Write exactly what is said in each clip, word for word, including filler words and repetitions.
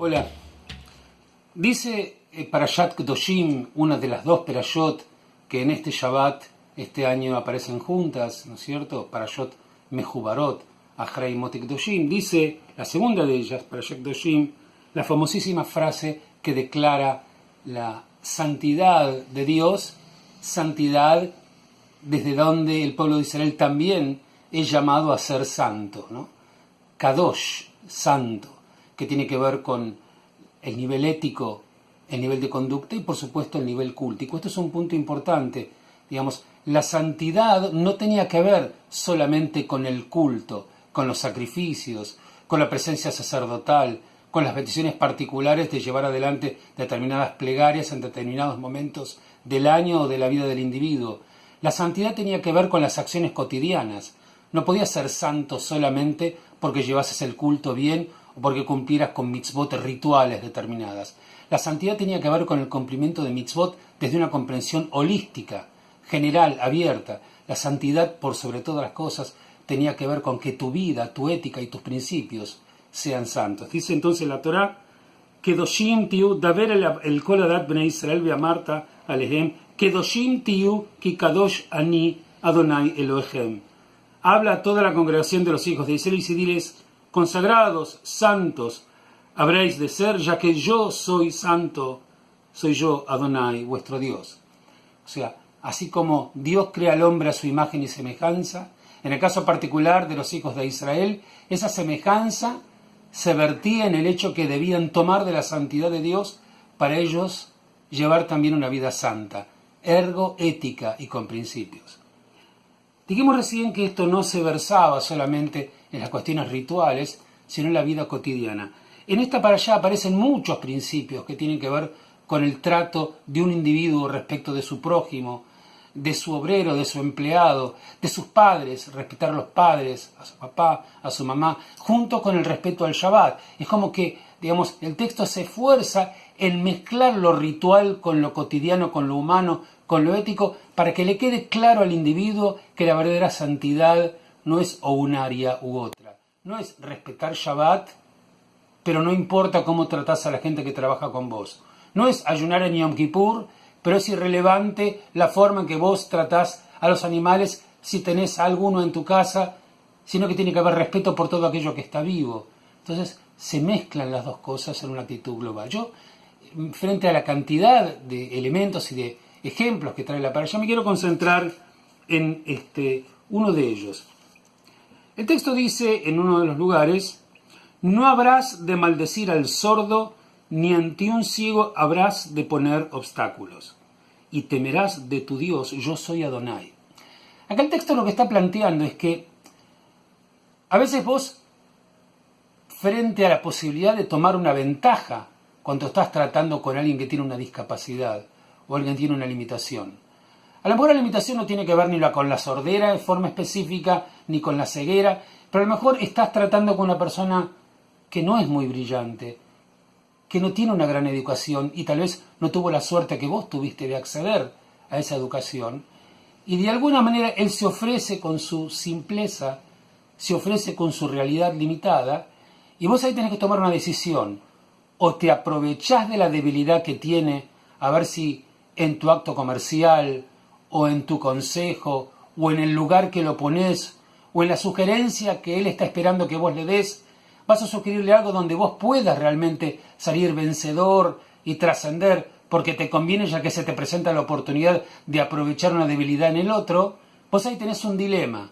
Hola. Dice eh, Parashat Kedoshim, una de las dos Perashot que en este Shabbat, este año aparecen juntas, ¿no es cierto? Parashot Mehubarot, Achrei Mot Kedoshim. Dice, la segunda de ellas, Parashat Kedoshim, la famosísima frase que declara la santidad de Dios, santidad desde donde el pueblo de Israel también es llamado a ser santo, ¿no? Kadosh, santo, que tiene que ver con el nivel ético, el nivel de conducta y, por supuesto, el nivel cultico. Esto es un punto importante. Digamos, la santidad no tenía que ver solamente con el culto, con los sacrificios, con la presencia sacerdotal, con las peticiones particulares de llevar adelante determinadas plegarias en determinados momentos del año o de la vida del individuo. La santidad tenía que ver con las acciones cotidianas. No podías ser santo solamente porque llevases el culto bien o porque cumplieras con mitzvot rituales determinadas. La santidad tenía que ver con el cumplimiento de mitzvot desde una comprensión holística, general, abierta. La santidad, por sobre todas las cosas, tenía que ver con que tu vida, tu ética y tus principios sean santos. Dice entonces la Torá, Kedoshim tihu, daber el, el kol adat bnei Israel ve'amart alehem, Kedoshim tihu ki kadosh ani Adonai Elohechem. Habla a toda la congregación de los hijos de Israel y diles, consagrados, santos, habréis de ser, ya que yo soy santo, soy yo Adonai, vuestro Dios. O sea, así como Dios crea al hombre a su imagen y semejanza, en el caso particular de los hijos de Israel, esa semejanza se vertía en el hecho que debían tomar de la santidad de Dios para ellos llevar también una vida santa, ergo ética y con principios. Dijimos recién que esto no se versaba solamente en las cuestiones rituales, sino en la vida cotidiana. En esta parashá aparecen muchos principios que tienen que ver con el trato de un individuo respecto de su prójimo, de su obrero, de su empleado, de sus padres, respetar a los padres, a su papá, a su mamá, junto con el respeto al Shabbat. Es como que, digamos, el texto se esfuerza en mezclar lo ritual con lo cotidiano, con lo humano, con lo ético, para que le quede claro al individuo que la verdadera santidad no es o un área u otra. No es respetar Shabbat, pero no importa cómo tratás a la gente que trabaja con vos. No es ayunar en Yom Kippur, pero es irrelevante la forma en que vos tratás a los animales si tenés alguno en tu casa, sino que tiene que haber respeto por todo aquello que está vivo. Entonces, se mezclan las dos cosas en una actitud global. Yo, frente a la cantidad de elementos y de ejemplos que trae la parashá, me quiero concentrar en este, uno de ellos. El texto dice en uno de los lugares, no habrás de maldecir al sordo, ni ante un ciego habrás de poner obstáculos, y temerás de tu Dios, yo soy Adonai. Acá el texto lo que está planteando es que a veces vos, frente a la posibilidad de tomar una ventaja cuando estás tratando con alguien que tiene una discapacidad o alguien que tiene una limitación, a lo mejor la limitación no tiene que ver ni la, con la sordera de forma específica, ni con la ceguera, pero a lo mejor estás tratando con una persona que no es muy brillante, que no tiene una gran educación y tal vez no tuvo la suerte que vos tuviste de acceder a esa educación, y de alguna manera él se ofrece con su simpleza, se ofrece con su realidad limitada, y vos ahí tenés que tomar una decisión. O te aprovechás de la debilidad que tiene, a ver si en tu acto comercial, o en tu consejo, o en el lugar que lo pones, o en la sugerencia que él está esperando que vos le des, vas a sugerirle algo donde vos puedas realmente salir vencedor y trascender, porque te conviene ya que se te presenta la oportunidad de aprovechar una debilidad en el otro, vos ahí tenés un dilema.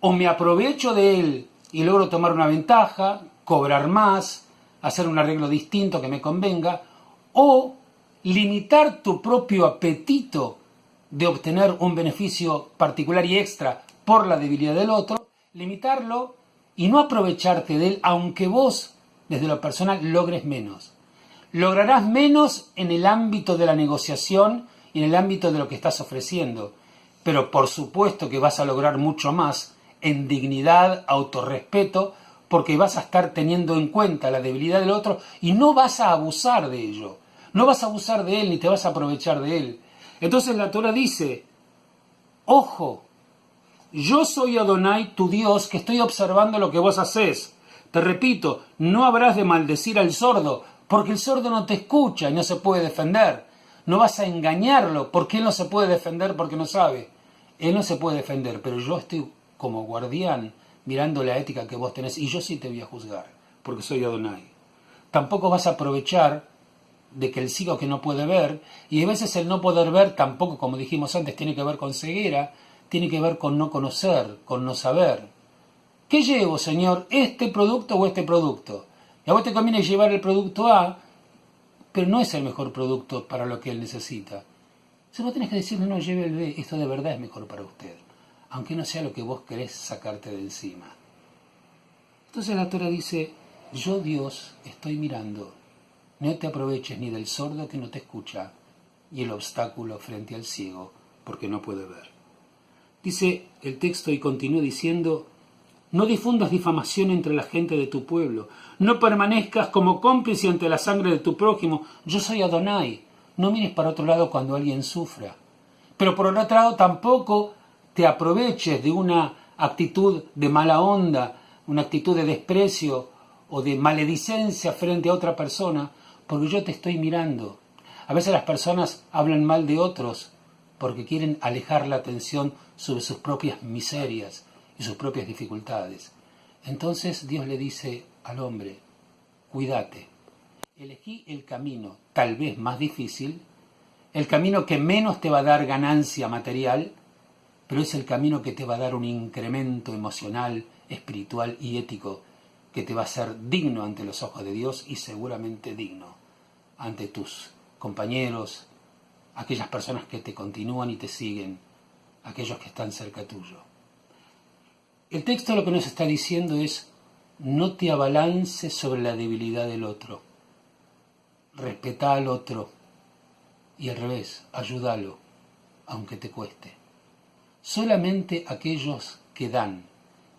O me aprovecho de él y logro tomar una ventaja, cobrar más, hacer un arreglo distinto que me convenga, o limitar tu propio apetito de obtener un beneficio particular y extra por la debilidad del otro, limitarlo y no aprovecharte de él, aunque vos, desde lo personal, logres menos. Lograrás menos en el ámbito de la negociación y en el ámbito de lo que estás ofreciendo, pero por supuesto que vas a lograr mucho más en dignidad, autorrespeto, porque vas a estar teniendo en cuenta la debilidad del otro y no vas a abusar de ello. No vas a abusar de él ni te vas a aprovechar de él. Entonces la Torah dice, ojo, yo soy Adonai, tu Dios, que estoy observando lo que vos hacés, Te repito, no habrás de maldecir al sordo, porque el sordo no te escucha y no se puede defender. No vas a engañarlo, porque él no se puede defender porque no sabe. Él no se puede defender, pero yo estoy como guardián mirando la ética que vos tenés y yo sí te voy a juzgar, porque soy Adonai. Tampoco vas a aprovechar de que el ciego que no puede ver, y a veces el no poder ver tampoco, como dijimos antes, tiene que ver con ceguera, tiene que ver con no conocer, con no saber. ¿Qué llevo, señor? ¿Este producto o este producto? Y a vos te conviene llevar el producto A, pero no es el mejor producto para lo que él necesita. Si vos tenés que decirle, no, lleve el B, esto de verdad es mejor para usted, aunque no sea lo que vos querés sacarte de encima. Entonces la Torah dice, yo Dios estoy mirando, no te aproveches ni del sordo que no te escucha, y el obstáculo frente al ciego, porque no puede ver. Dice el texto y continúa diciendo, no difundas difamación entre la gente de tu pueblo, no permanezcas como cómplice ante la sangre de tu prójimo, yo soy Adonai, no mires para otro lado cuando alguien sufra. Pero por otro lado tampoco te aproveches de una actitud de mala onda, una actitud de desprecio o de maledicencia frente a otra persona, porque yo te estoy mirando. A veces las personas hablan mal de otros porque quieren alejar la atención sobre sus propias miserias y sus propias dificultades. Entonces Dios le dice al hombre, cuídate, elegí el camino tal vez más difícil, el camino que menos te va a dar ganancia material, pero es el camino que te va a dar un incremento emocional, espiritual y ético que te va a hacer digno ante los ojos de Dios y seguramente digno ante tus compañeros, aquellas personas que te continúan y te siguen, aquellos que están cerca tuyo. El texto lo que nos está diciendo es, no te abalances sobre la debilidad del otro. Respeta al otro y al revés, ayúdalo, aunque te cueste. Solamente aquellos que dan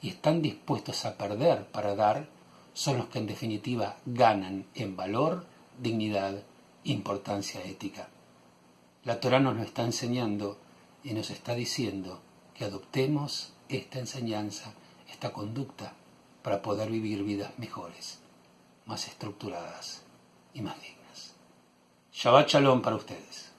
y están dispuestos a perder para dar son los que en definitiva ganan en valor, dignidad, importancia ética. La Torah nos lo está enseñando y nos está diciendo que adoptemos esta enseñanza, esta conducta, para poder vivir vidas mejores, más estructuradas y más dignas. Shabbat Shalom para ustedes.